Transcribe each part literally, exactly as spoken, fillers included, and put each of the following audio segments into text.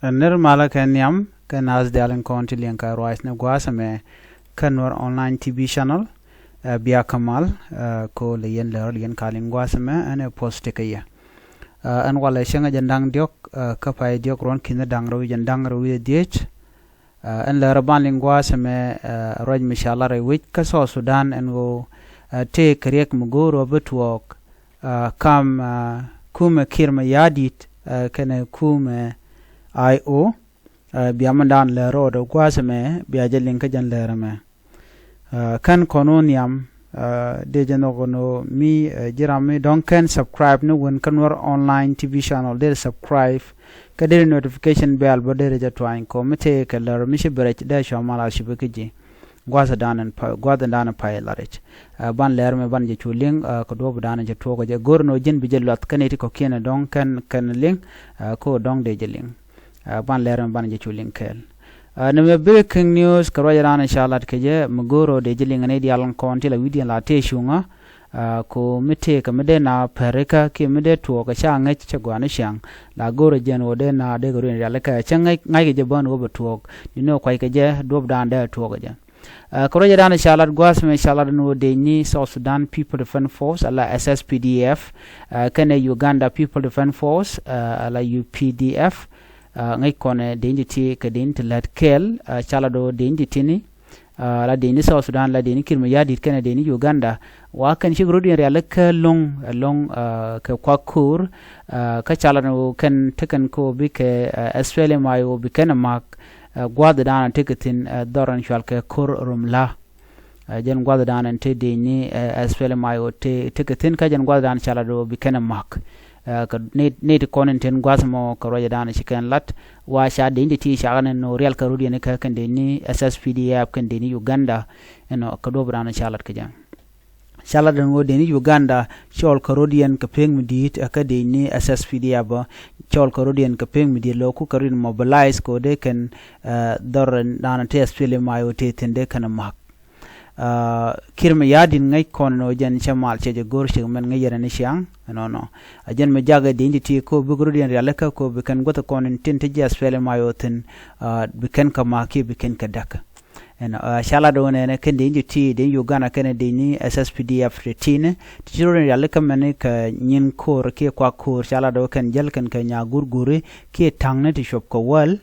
Ɛ nir malä kɛ nhiam kɛ naath diaal in kɔn ti liɛŋ kɛ ruac ni gua̱a̱th ɛmɛ kä Nuer Online T V channel. Ɛ bia kä mal, ɛ ko lɛ yɛn lɛr yɛn ka liŋ gua̱a̱th ɛmɛ ɛn ɛ post ti kä yɛ. Ɛ ɛn walɛ cäŋ ɛ jɛn da̱ŋ diɔ̱k, ɛ kä pay diɔ̱k ruɔ̱n ki̱n da̱ŋ rɛw jɛn da̱ŋ rɛw wi̱cdɛ dhiec. Ɛ ɛn lɛr ɛ ban liŋ gua̱a̱th ɛmɛ, ɛ ruac mi ca lar ɛ wec kä South Sudan ɛn ɣöö, ɛ tëë kɛ riɛk mi go̱o̱r ɔ bi tuɔɔk, ɛ kam, ɛ kumɛ Kiir Mayardit, ɛ kɛnɛ kumɛ I O. Ɛ bia mi daan lɛr rɔɔdɛ gua̱a̱th ɛmɛ bia jɛ liŋ kä jɛn lɛr ɛmɛ. Ɛ kɛn kɔn wä nhiam, ɛ dee jɛ nhɔk ɛn ɣöö mi, ɛ ji̱ ram mi dɔ̱ŋ kɛn subscribe ni wän kä Nuer Online T V channel, dee subscribe kä dee notification bell bä dee rɛ jɛ tuany kɔ mi tëë kɛ lɛr mi ci bɛ rɛc dee cua mal a ci bɛ kä ji̱. Gua̱a̱th dan in pay, gua̱a̱th dan in pay la rɛc. Ɛ ban lɛr mi ban jɛ cu liŋ, ɛ kɛ duɔ̱ɔ̱p dan in cɛ tuɔɔk kɛ jɛ go̱r ɛn ɣöö ji̱n bi jɛ luath kä nɛy ti kɔ̱kiɛn dɔ̱ŋ kɛn, kɛn liŋ, ɛ ko dɔ̱ŋ dee jɛ liŋ. Ɛ ban lɛr mi ban jɛ cu liŋ kɛɛl. Ɛ ni mɛ breaking news kɛ ruac raan in ca lat kɛ jɛ mi go̱o̱r ɔ dee ji̱ liŋ ni diaal kɔn ti la wi̱diɛn la tëë cuŋä. Ɛ ko mi tëë kɛ mi dee na pɛrikä kiɛ mi dee tuɔɔk kɛ ca ŋäc cɛ gua̱a̱n ni ciaŋ. La go̱o̱r ɔ jɛn ɣöö dee na dee kɛ ruin rialikä cä ŋäc, ŋa̱ckɛ jɛ bän ɣöö bɛ tuɔɔk ni ni ɔ kuackɛ jɛ duɔ̱p daan dee tuɔɔk kɛ jɛ. Ɛ kɛ ruacɛ dan ca lat gua̱a̱th mɛ ca lat ni wä dee ni South Sudan People Defense Force ala S S P D F, ɛ kɛnɛ Uganda People Defense Force, ɛ ala U P D F. Ɛ ŋäc kɔnɛ dee ni ti kɛ dee ni ti lät kɛɛl, ɛ ca lat wä dee ni ti ni, ɛ la dee ni South Sudan la dee ni Kiir Mayardit kɛnɛ dee ni Uganda. Wa kɛn cik rot in rialikä lo̱ŋ, ɛ lo̱ŋ, ɛ kɛ kuak ko̱o̱r, ɛ kä ca lat wä kɛn tekɛn ko bi kɛ, ɛ S P L M I O bi kɛn ɛ mak, ɛ gua̱a̱th dan tekɛ thi̱n, ɛ dhɔr in cual kɛ ko̱r rom la. Ɛ jɛn gua̱a̱th dan in te dee ni, ɛ S P L M I O te, tekɛ thi̱n kä jɛn gua̱a̱th dan ca lat wä bi kɛn ɛ mak. Ɛ kɛ ni, ni ti kɔn in tin gua̱a̱th mɔ kɛ ruacɛ dan ci kɛn lat. Wa ca dee ni ti cakɛ ni nɔ rial kɛ rot yɛn kä kɛn dee ni S S P D F kɛn dee ni Uganda. Ɛnɔ kɛ duɔ̱p dan ca lat kɛ jɛ. Ca lat ɛn ɣöö dee ni Uganda cɔɔl kɛ rot yɛn kɛ pek mi di̱i̱t, ɛ kä dee ni S S P D F bä cɔɔl kɛ rot yɛn kɛ pek mi di̱i̱t lo̱ku kɛ rot yɛn mobilize kɛ ɣöö dee kɛn, ɛ dhɔr dan te S P L M I O te thi̱n dee kɛn ɛ mak. Ɛ Kiir Mayardit ŋäc kɔn ɛn ɣöö jɛn cɛ mal cɛ jɛ go̱r cɛ mɛn ŋäc yɛn ni ciaŋ ɛnɔnɔ. Ɛ jɛn mi jakɛ dee ni ti ko bik rot yɛn rialikä ko bi kɛn guäth kɔn in tin te ji̱ S P L M I O thi̱n, ɛ bi kɛn kɛ mak kiɛ bi kɛn kɛ däk. Ɛn, ɛ ca lat wä nɛnɛ kɛn dee ni ti dee ni Uganda kɛnɛ dee ni S S P D F ti ti ni ti ci rot in rialikä mɛni kɛ nyin ko̱o̱r kiɛ kuak ko̱o̱r ca lat wä kɛn jäl kɛn kɛ nya gurguri kiɛ ta̱ŋni ti cuɔp kɛ wäl.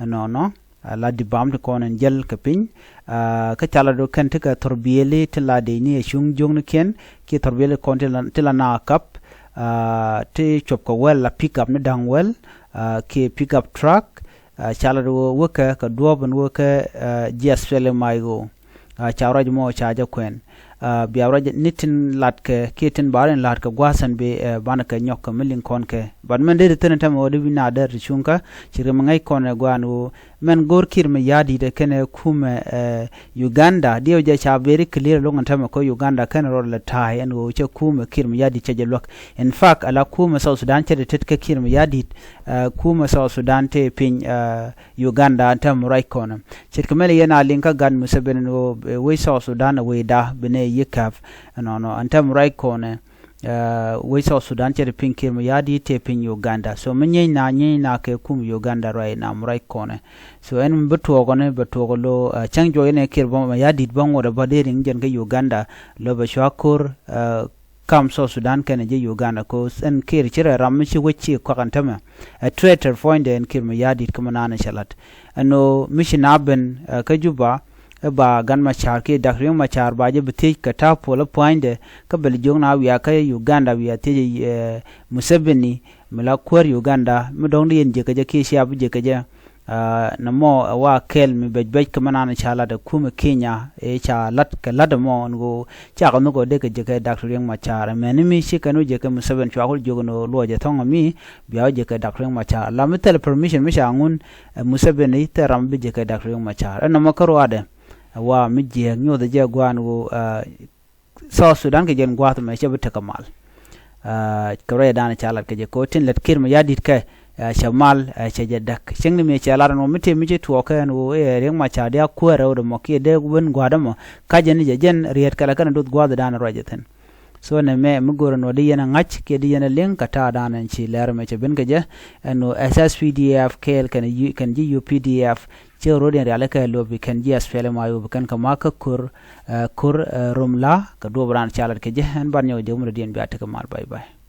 Ɛnɔnɔ. Ɛ la di bam ti kɔn in jäl kɛ piny. Ɛ kä ca lat wä kɛn ti kɛ thɔrbieli ti la dee ni ɛ cuŋ jiöknikiɛn kiɛ thɔrbieli kɔn ti la, ti la na kap. Ɛ ti cuɔp kɛ wäl la pick up ni da̱ŋ wäl, ɛ kiɛ pick up truck. Ɛ ca lat wä wekɛ kɛ duɔ̱ɔ̱p in wekɛ, ɛ ji̱ S P L M I O. Ɛ ca ruac mɔ ca jɛ kuɛn. Ɛ bia ruac ni tin latkɛ kiɛ tin ba rɔ in la̱tkɛ gua̱a̱th ɛn bi, ɛ banɛ kɛ nyɔk kɛ mi liŋ kɔn kɛ. But mɛn dee ti thi̱n tɛmɛ ɣöö di wi̱n na dee ti cuŋkä ci ri mi ŋäc kɔn ɛ gua̱a̱n ɣöö mɛn go̱r Kiir Mayardit ɛ kɛnɛ kumɛ, ɛ Uganda diɛw jɛ ca very clear loŋ ɛn tɛmɛ kä Uganda kɛnɛ rɔ lɛ ta̱a̱ ɛn ɣöö cɛ kumɛ Kiir Mayardit cɛ jɛ luäk. In fact ala kumɛ South Sudan cɛ ti tet kä Kiir Mayardit, ɛ kumɛ South Sudan te piny, ɛ Uganda ɛn tɛm ruac kɔnɛ. Ce̱tkɛ mɛl yɛn a liŋ kä gat Museveni ni ɣöö, ɛ wec South Sudan ɛ wecda bi nɛ yi käp. Ɛnɔnɔ ɛn tɛm ruac kɔnɛ, ɛ wec South Sudan cɛ ti piny Kiir Mayardit te piny Uganda. So mi nyieeny na nyieeny na kɛ kum Uganda ruac na mi ruac kɔnɛ. So ɛn mi bi tuɔɔkɔni bɛ tuɔɔkɔ lo, ɛ cäŋ juɔc ɛn ɛ Kiir bä Mayardit bä ŋuɔt ɛ bä dee riŋ jɛn kä Uganda lo bɛ cua ko̱r, ɛ kam South Sudan kɛnɛ jɛ Uganda. Cause ɛn Kiir ci rɛ ram mi ci wec ci kuak ɛn tämɛ. Ɛ traitor puɔ̱nydɛ ɛn Kiir Mayardit kä mi naan cɛ lat. Ɛn ɣöö mi ci na ben, ɛ kä Juba, ɛ ba Gan Macar kiɛ Dak Riek Macar ba jɛ bi thiec kɛ ta̱a̱ puɔl ɛ pua̱nydɛ kä bɛ lɛ jiök na wiaa kä Uganda wiaa thiec, ɛ Museveni mi la kuäär Uganda mi dɔ̱ŋ di yɛn jiäkä jɛ kiɛ cia bi jiäkä jɛ. Ɛ nɔmɔ ɛ wa kɛl mi bɛc bɛc kä mi naan ca lat ɛ kumɛ Kenya ɛ ca lat kɛ lat ɛmɔ ɛn ɣöö cakɛ nhɔk ɛ dee kɛ jiäkä Dak Riek Macar. Ɛ mɛni mi ci kɛn wä jiäkä Museveni cua kul jiök ɛn ɣöö luɔcɛ thɔ̱ŋ ɛ mi bia wä jiäkä Dak Riek Macar. La mi thil permission mi ca ŋun, ɛ Museveni thil ram bi jiäkä Dak Riek Macar. Ɛ nɔmɔ kä ruaadɛ ɛ wa mi jiääk nyothɛ jɛ gua̱a̱n ɣöö, ɛ South Sudan kɛ jɛn gua̱a̱th ɛmɛ cɛ bi tekɛ mal. Ɛ kɛ ruacɛ danɛ ca lat kɛ jɛ kɛ ɣöö tin lät Kiir Mayardit kɛ, ɛ cɛ mal, ɛ cɛ jɛ däk. Cieŋni mi cɛ lat ɛn ɣöö mi tëë mi ci tuɔɔk kɛ ɛn ɣöö ɛ Riek Macar di a kuäär rɛwdɛ mɔ kiɛ dee wen gua̱a̱dä mɔ. Ka jɛn ni jɛ jɛn riet kɛ la kɛn a duth gua̱a̱th danɛ ruacɛ thi̱n. So nɛmɛ mi go̱o̱rä ɛn ɣöö di yɛn ɛ ŋa̱c kiɛ di yɛn ɛ liŋ kɛ ta̱a̱dan ɛn ci lɛr ɛmɛ cɛ ben kɛ jɛ, ɛn ɣöö S S P D F kɛɛl kɛn ji̱ U P D F cɛ ro̱diɛn rialikä lo̱pi kɛn ji̱ S P L M I O bi kɛn kɛ ma̱k kä ko̱r, ko̱r rom la kɛ duɔ̱ɔ̱p raan ca lat kɛ jɛ. Ɛn ban nyɔk jɛ wun rɔ diɛn bia tekɛ mal. Bye bye.